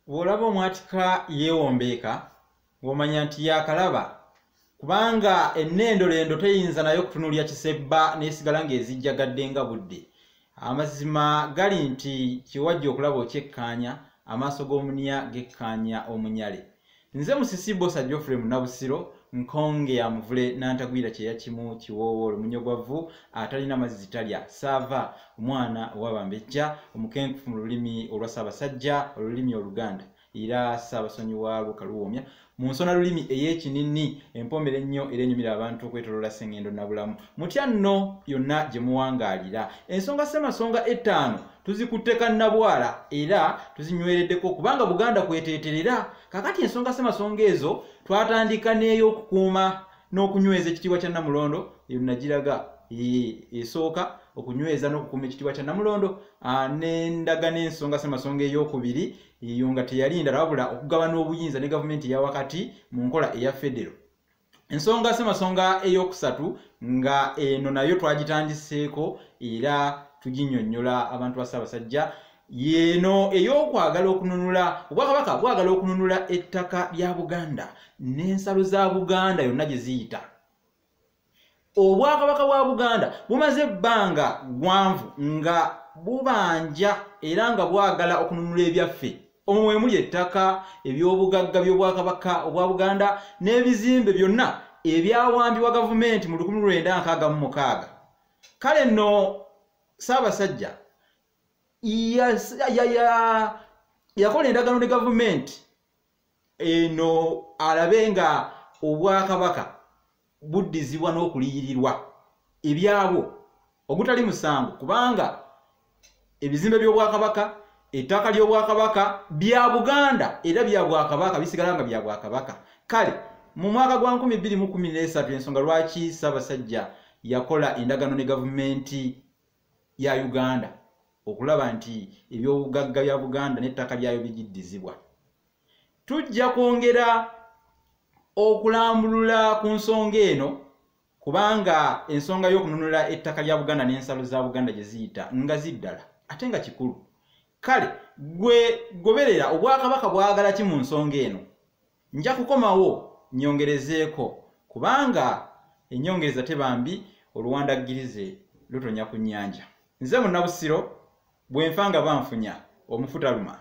Bw'olaba omwatika yeewombeeka ng'omanya nti yaakalaba, kubanga ennendolendo teyinza nayo kutunuulira kisebba n'esigala ng'ezijjagadde nga budde. Amazima gali nti kyewajja okulaba okyekkaanya, amaaso g'omunya gekkaanya omunyale. Nze Musisi Bbosa Geoffrey Munnabusiro, Nkonge ya Muvule Nantagwira Kyeyakimu Kiwoowo Lumunye-gwa-vvu atalina mazzi talya Ssaava omwana ow'Abambejja omukenkufu mu lulimi olwa Ssaabasajja olulimi Oluganda era Ssaabasonyi waalwo Kaluwoomya mu nsonalulimi ey'ekinini empoomera ennyo era enyumira abantu okwetoloola Ssengendo Nabulamu. Mutya nno yonna gye muwangaalira. Ensonga Ssemasonga ettaano tuzikutte kannabwala era tuzinywereddeko kubanga Buganda kweteeterera. Kaakati ensonga Ssemasonga ezo twatandika n'ey'okukuuma n'okunyweza ekitiibwa kya Nnamulondo, eyo nagiraga esooka okunyweza n'okukuuma ekitiibwa kya Nnamulondo, ne ndaga n'ensonga Ssemasonga ey'okubiri, eyo nga teyali ndala wabula okugabana obuyinza ne gavumenti eya wakati mu nkola eya federo. Ensonga Ssemasonga ey'okusatu nga eno nayo twagitandiseeko era tuginnyonnyola abantu ba Ssaabasajja, yeeno ey'okwagala okununula Obwakabaka bwagala okununula ettaka lya Buganda n'ensalo za Buganda yonna gye ziyita. Obwakabaka bwa Buganda bumaze ebbanga ggwanvu nga bubanja era nga bwagala okununula ebyaffe, omwo mwe muli ettaka, ebyobugagga by'Obwakabaka obwa Buganda n'ebizimbe byonna ebyawambibwa gavumenti mu 1966. Kale nno Ssaabasajja yakola endagaano ne gavumenti eno alabe nga Obwakabaka buddizibwa n'okuliyirirwa ebyabwo, ogutali musango, kubanga ebizimbe by'Obwakabaka, ettaka ly'Obwakabaka bya Buganda era bya Bwakabaka, bisigala nga bya Bwakabaka. Kale mu mwaka gwa 2013, ensonga lwaki Ssaabasajja yakola endagaano ne gavumenti ya Uganda okulaba nti ebyobugagga bya Buganda n'ettaka lyayo bigiddizibwa, tujja kwongera okulambulula ku nsonga eno, kubanga ensonga y'okununula ettaka lya Buganda n'ensalo za Buganda gye ziyita nga ziddala ate nga kikulu. Kale gwe goberera Obwakabaka bwagala ki mu nsonga eno. Nja kukomawo nyongerezeeko, kubanga ennyongereza tebambi, oluwandaggirize lutonya ku nnyanja. Nze Munnabusiro, bwe nfa nga banfunya, omufu taluma.